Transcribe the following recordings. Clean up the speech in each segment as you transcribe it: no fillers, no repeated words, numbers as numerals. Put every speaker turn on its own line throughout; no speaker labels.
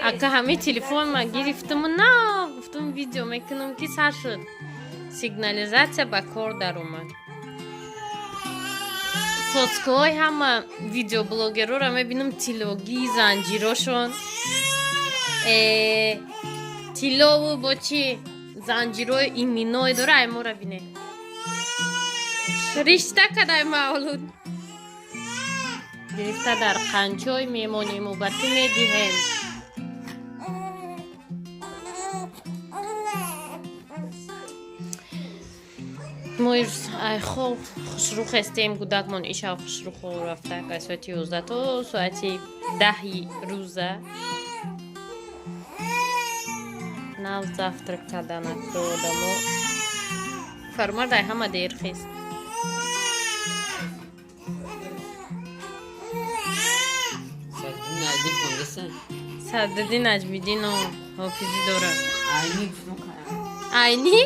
Ака, ҳамин телефон ма гирифтаму на гуфтам, видео мекунам, ки сар шуд, сигнализация ба кор даромад. Соцкаҳои ҳама видеоблогерора мебинам, тиллогӣ, занҷирошон, тиллову бо чи занҷирои именной дора. Ай мора бине, ришта кадай, Мавлуд гирифта дар қанчой мемонему ба ту медиҳем. Мо ай хоб хушрӯ хестем, гудакмон ишав хушрӯ хоб рафта, аз соати 11 то соати 10-и рӯза нав завтрак карданак одамо. Фармар дай ҳама дер хест. Садриддин Наҷмиддино ҳофизӣ дорад. Айни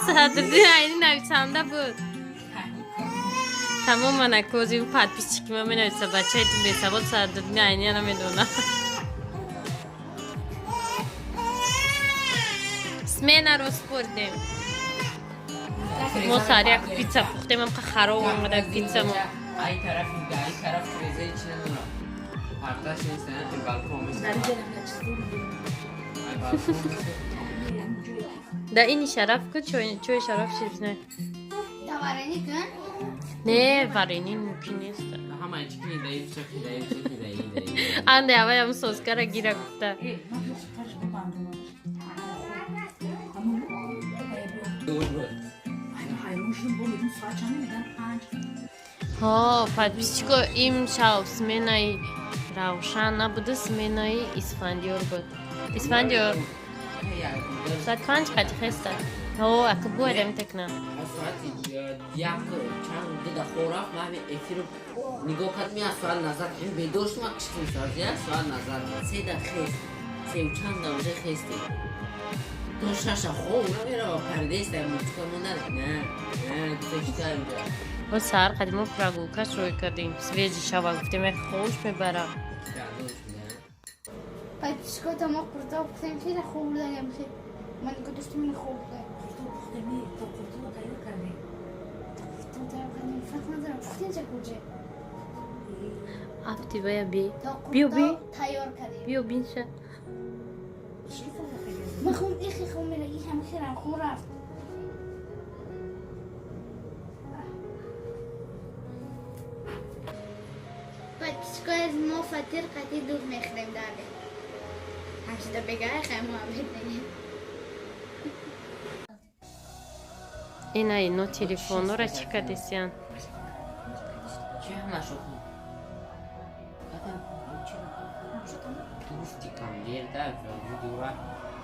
Садриддин Айни нависанда буд. Тамоман акози подписчики ма менависа: «Бачаи ту бесавод, Садриддин Айния намедонам». Сменаро спордем. Мо сари як пицца пухтем, амқа хароб омада пиццамо.
Ай тараф, ай тараф трезаи чи надорам. Пардаш нест, балкон нест. Ай балкон нест.
Да, ини шараф ку, чои шараф ширина.
Да, варенье кун?
Не, варенье мумкин нест.
Ҳама чи ки даи чаки даи чаки даи даи.
Анде аваям соскара гира гуфта.
Э, ман сухарш бибандам. Ҳайрон шудам, бо мегум, соат чанд? Меган, 5.
Ҳо, подписчико, имшав сменаи Равшан набуда, сменаи Исфандиёр буд. Исфандиёр соат 5 қати хеста. Ҳо, ака, бояд ам текна.
Соати як чанд дуда хоб рафт, ман ҳамин эфиру нигоҳ кардам, як соат назад ҳамин бедор шудам, киштим, соат як соат назад седа хест, сеу чанд уже хестем, то шаша хоб намерава, паридеста мучка монда, на на гузашта инҷа.
Мо саҳар қади мо прогулка шурӯъ кардем, свежий шава гуфтем, як хош мебара.
Подписчикота, мо қуртоб пухтем, хеле хуб будаем. Хеле ман нигоҳ доштам, ин хуб буда.
Қуртоб пухтеми, то қуртобо тайёр кардем.
Қуртоб тайёр кардем, фарқ надорам, пухтем ча куҷе.
Афти вая би.
То
Биё, би.
қуртоб тайёр кардем.
Биё, бинша.
Ман хун ихи хун мера, и ҳама хелам хун рафт. Подписчикои аз мо фатир қатӣ дуғ мехӯрем даде. Ҳамшида бегай хай муҳаббат мегем.
Ина, ино телефонора чӣ кардесиян?
Чи ҳамашо хун гуфти камдерда видеора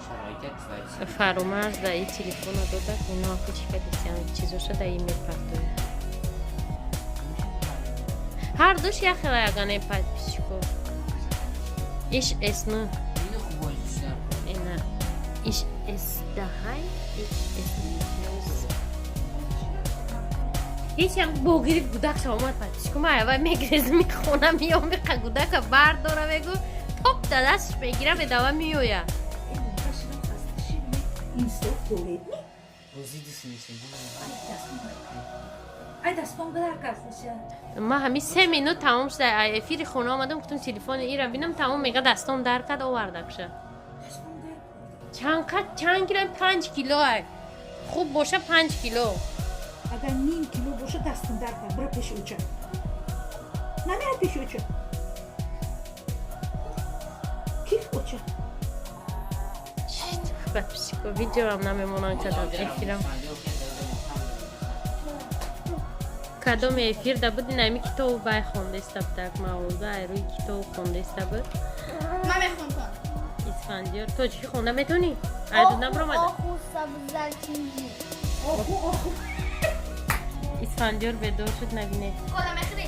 шароита кифоят.
Фаромарз да и телефона дода, ино ака, чӣ кардесиян? Чизоша да и мепартоя. Ҳар душ як хела ягане, подписчико. Иш эсну.
Ино хуб бисёр.
Ина иш эс даҳай, иш эс. Ҳечам бо гирифт, гудакша омад, подписчико, ма аввал мегирезм, мехона миём, миқа гудака бардора, мегу, топ да дастш мегира, медава, меоя.
Инсоф доред ми?
Бозӣ дуст мешавӣ.
Ай, дастон биракаст.
Ма ҳами 3 минут тамом шуда, ай эфири хона омадам, гуфтам, телефони ира бинам, тамом мега, дастом дар кард, овардакша. Чанд қад, чанд кило? 5 кило ай, хуб боша, 5 кило.
Агар ним кило боша, дастон дар кард, бира пеши уча. Намера пеши уча. Киф уча.
Подписчико, видеоам намемонанд, кадом эфирам, кадом эфир да буд, инами китобу бай хондаиста будак, мавлуда ай рӯи китобу хондаиста буд.
Ман мехонтон.
Исфандиёр, тоҷикӣ хонда метавонӣ? Айдод набаромада.
Оху сабзалчинҷи.
Оху, оху.
Исфандиёр бедор шуд, набине.
Кола мехӯрӣ?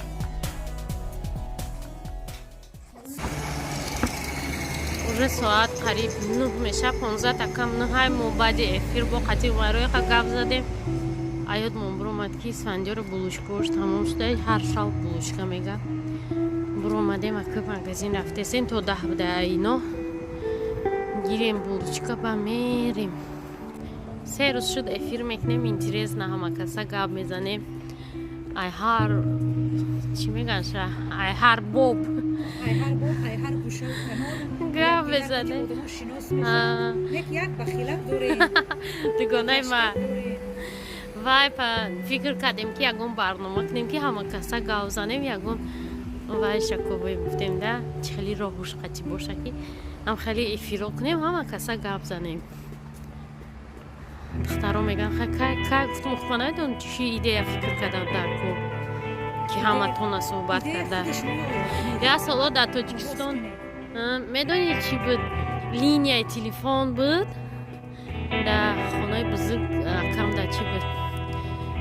Уже соат қариб 9 меша, 15 кам нӯҳай. Мо баъди эфир бо қатӣ Умайроиқа гап задем. Аёдмон биромад, ки Исфандиёро булочкаош тамом шуда, ҳар шав булочка мега. Буромадем, ака магазин рафтесем, то 10 буда ино. Гирем булочка ба мерем. 3 рӯз шуд эфир мекунем, интересно, ҳама каса гап мезанем. Ай ҳар чӣ меган ша? Ай ҳар боб.
Ай ҳар боб, ай ҳар гӯшаву канор.
Гап мезанем.
Одамо шинос мешаванд. Нек як бахилак дорем.
Дугонаи ма. Вай фикр кардем, ки ягон барнома кунем, ки ҳама каса гап занем, ягон вай шаковой гуфтем да, чӣ хеле роҳуш қатӣ боша, ки ҳам хеле эфиро кунем, ҳама каса гап занем. Духтаро меган, хай кай кай, гуфтум, ма намедонам чӣ идея фикр кардам дар кор, ки ҳаматона суҳбат карда. Як соло дар Тоҷикистон медонӣ чӣ буд? Линияи телефон буд дар хонаи бузург, акам дар чӣ буд?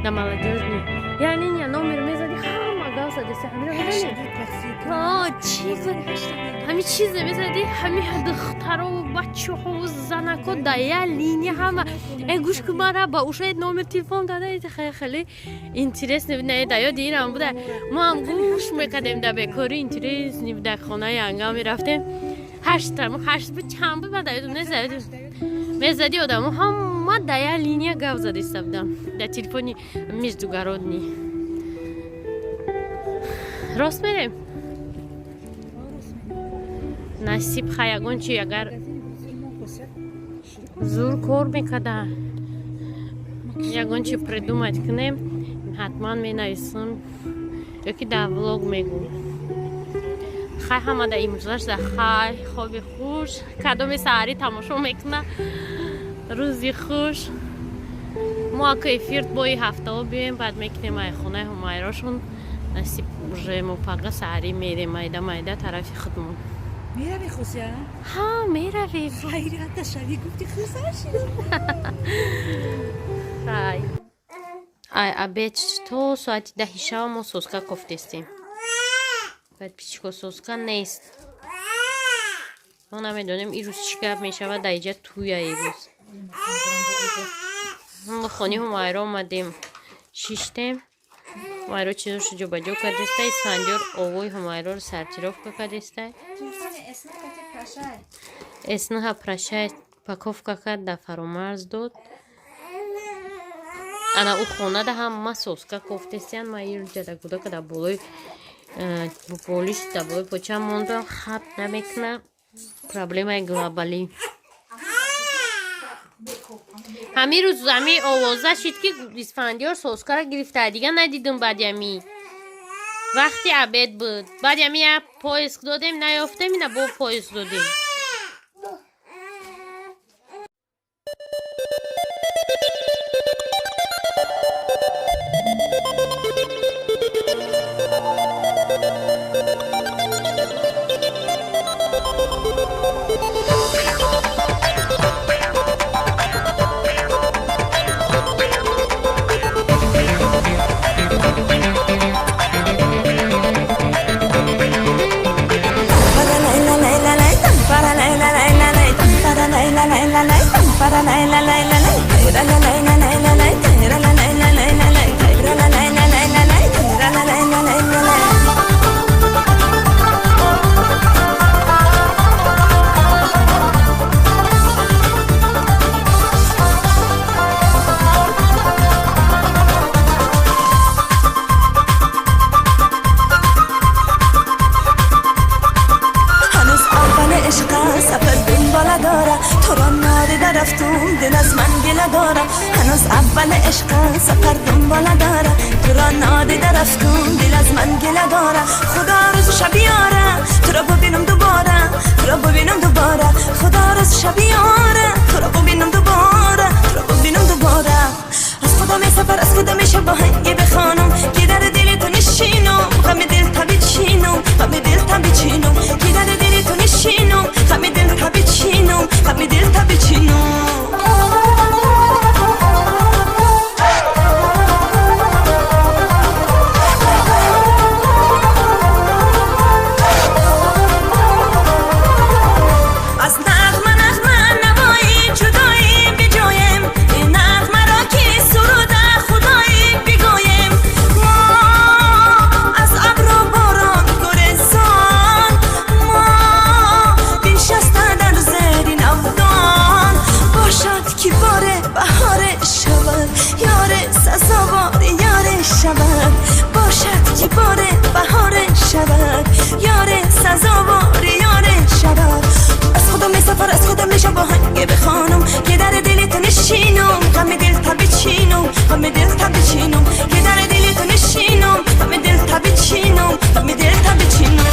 Дар Молодёжный. Як линия номер мезади, ҳама гап задеса. Чӣ буд? Ҳами чизе мезади, ҳами духтарову бачаҳову занако дар як линия ҳама. Э, гӯш кун, мара ба ушаи номер телефон дада, хеле интересно буд. Не, дар ёди инам буда. Мо ҳам гӯш мекардем дар бекорӣ, интересно буд. Дар хонаи ангам мерафтем. 8та, 8 буд, чанд буд, ман дар ёдам нест. Мезади, одамо ҳама дар як линия гап задиста будам дар телефони междугородний. Рост мерем, насиб. Хай, ягон чи агар зур кор мекарда, ягон чи придумать кунем, ҳатман менависам ёки дар влог мегӯм. Хай, ҳама да имрӯзаш да хай, хоби хуш. Кадоме саҳарӣ тамошо мекуна, рӯзи хуш. Мо ака эфир бои ҳафтао биёем, баъд мекунем ай хонаи ҳумайрошон. Насиб, уже мо пага саҳарӣ мерем майда майда тарафи худмон.
Мерави, Хусия?
Ҳа, меравем.
Хайрата шави, гуфти, хурсанд шидам.
Хай, ай обед то соати 10-и шава мо соска кофтестем. Подписчико, соска нест. Мо намедонем, ирӯз чӣ гап мешавад дар иҷа туя. Ирӯз мо хони Ҳумайро омадем, шиштем. Ҳумайро чизошо ҷобаҷо кардеста, Исфандиёр овои Ҳумайроро сортировка кардеста. Эснаҳа прощай упаковка кард, дар Фаромарз дод. Ана ӯ хонада ҳама соска кофтестиян. Ма ирҷада кӯдака дар болои болиш, дар болои поча мондам, хаб намекуна. Проблемаи глобалӣ. Ҳамин рӯз ҳамин овоза шид, ки Исфандиёр соскара гирифта, дига надидум. Баъди ҳами вақти обед буд, баъди ҳами як поиск додем, наёфтем. Ина бо поиск додем.
هنوز اول عشق سفر دنباله داره، تو را نادیده رفتم، دل از من گله داره. هنوز اول عشق سفر دنباله داره، تو را نادیده رفتم، دل از من گله داره. خدا روز شب بیاره تو را ببینم دوباره، تو را ببینم دوباره. خدا روز شب بیاره تو را ببینم دوباره، تو را ببینم دوباره. از خدا می سفر، از خدا می شب آهنگ بخوانم که در دل تو نشینم، غم دل تا بچینم، غم دل تا بچینم. که در دل تو نشینم، غم دل تا بچینم، غم دل تا بچینم. از نغمه نغمه. که بار بهار شود، یار سزاوار یار شود. از خودم می سفر از خودم میشم آهنگ بخوانم که در دل تو نشینم، غم دل تا بچینم، غم دل تا بچینم، که در دل تو نشینم، غم دل تا بچینم، غم دل تا بچینم.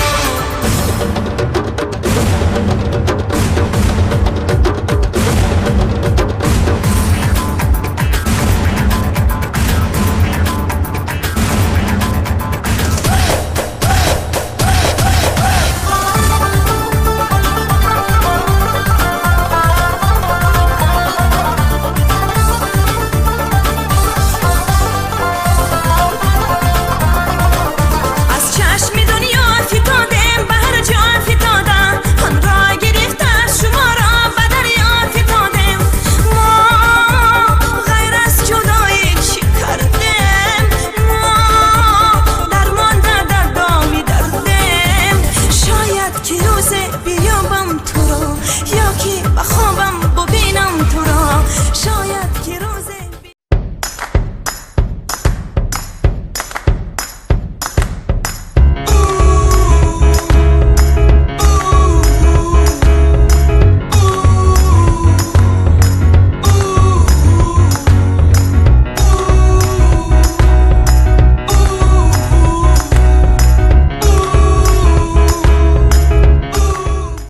بیابم تو را یا که بخوابم.